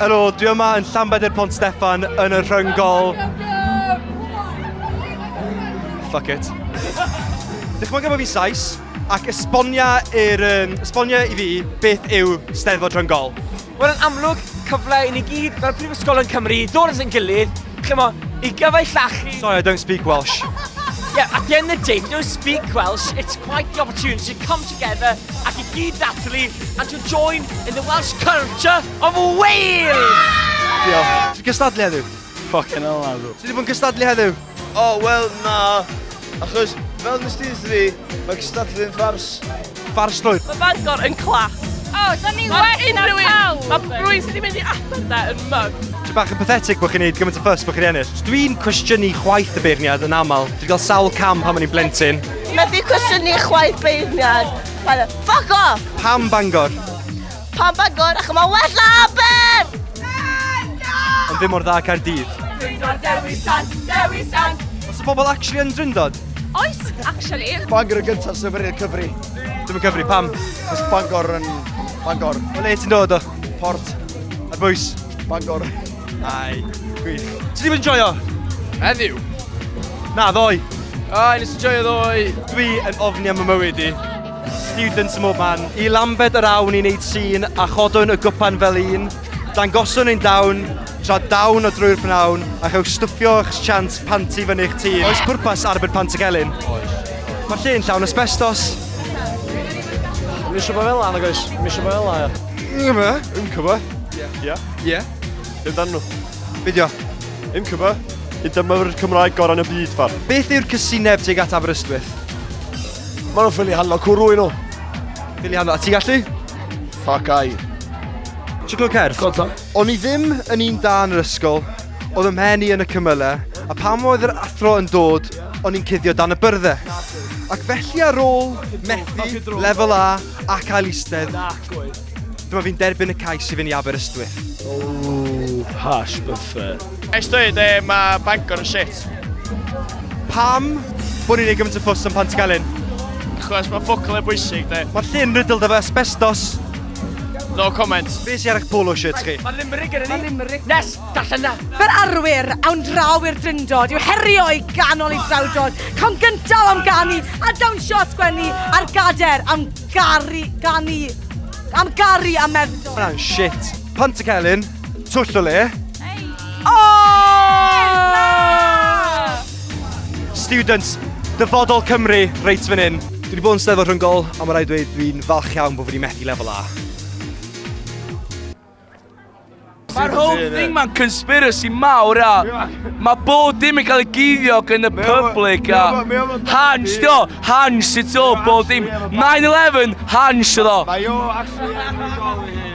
Helo, dwi yma yn Llanbedr Pont Steffan yn y rhyngol. Fuck it. Dychmyga bod fi'n Sais ac esbonia i'r um, esbonia i fi beth yw Steddfod Rhyngol. Wel, yn amlwg, cyfle i ni gyd fel Prifysgol yn Cymru ddod at ein gilydd, chimo, i gyfeillachu... Sorry, I don't speak Welsh. Yeah, at the end of the day, if you don't speak Welsh, it's quite the opportunity to come together ac i gyd ddathlu and to join in the Welsh culture of Wales! Diolch. Ti'n cystadlu heddiw? Fucking hell, nadw. Ti wedi bod yn cystadlu heddiw? O, oh, wel, na. Achos, fel nes ti ddweud fi, mae cystadlu yn ffars. Ffars llwyr. Mae Bangor yn class. O, da ni well na pawb. Mae rhywun sydd wedi mynd i Aber de yn mug. Ti'n bach yn pathetic bod chi'n neud gymaint o ffys bod chi'n ennill. Dwi'n cwestiynu chwaith y beirniad yn aml. Dwi'n cael sawl cam pan o'n i'n blentyn. Methu cwestiynu chwaith beirniad. Mae'n fuck off! Pam Bangor? Pam Bangor? Achos mae'n well na Aber! Ond ddim mor dda Caerdydd. Drindod Dewi Sant, Dewi Sant! Os y bobl actually yn Drindod? Oes, actually. Bangor yn gyntaf sy'n fyny'r cyfri. Dwi'n yn cyfri, pam? Cos Bangor yn... Bangor. O le ti'n dod o? Port. Ar bwys? Bangor. Ai, gwych. Ti wedi bod yn joio? Heddiw? Na, ddoe. Ai, nes i joio ddoe. Dwi yn ofni am y mywyd i. Students ym mhob man. I Lambed yr awn i wneud sîn a chodwn y gwpan fel un. Dangoswn ein dawn, tra dawn o drwy'r pnawn, a chewch stwffio eich chant panti fyny eich tîn. Oes pwrpas arbed Pantycelyn? Oes. Mae'r lle'n llawn asbestos. Ddim eisiau bod fel 'na, nag oes? Ddim eisiau bod fel 'na, ia. Yma. Ymcyfa. Ie. Ie. Dim dan nhw. Be dio? Ymcyfa. Undeb myfyrwyr Cymraeg gorau yn y byd, far. Beth yw'r cysineb tuag at Aberystwyth? Maen nhw'n ffili handlo cwrw i nhw. Ffili handlo. A ti gallu? Fuck ai. Ti'n clywed cerdd? Go on, O'n i ddim yn un da yn yr ysgol, oedd 'y mhen i yn y cymylau, a pam oedd yr athro yn dod, o'n i'n cuddio dan y byrddau. Ac felly ar ôl methu lefel A ac ail eistedd, dyma fi'n derbyn y cais i fynd i Aberystwyth. Ooh, hash buffet. Ers dweud, e, mae Bangor yn shit. Pam bod ni'n ei gymaint o ffws am Pantycelyn? Achos mae ffwcl yn bwysig, de. Mae'r llyn riddled efo asbestos. No comment. Be sy ar eich polo shirt chi? Mae limerick gyda ni. Mae limerick. Nes, darllen na. Fer arwyr, awn draw i'r Drindod, i'w herio i ganol i drawdod. Cawn gyntaf am ganu, a dawnsio a sgwennu, a'r gader am garu, ganu, am garu a meddwl. Hwnna'n shit. Pantycelyn, twll o le. Oh! Students, dyfodol Cymru, reit fan hyn. Dwi wedi bod yn Steddfod Rhyngol, a mae rhaid dweud dwi'n falch iawn bod fi wedi methu lefel A. Mae'r whole thing ma'n conspiracy mawr a mae bob dim yn cael ei guddio gan y public a Hans dio, Hans sy'n tu ôl bob dim 9-11, Hans sydd o. Mae o actually yn ei hun.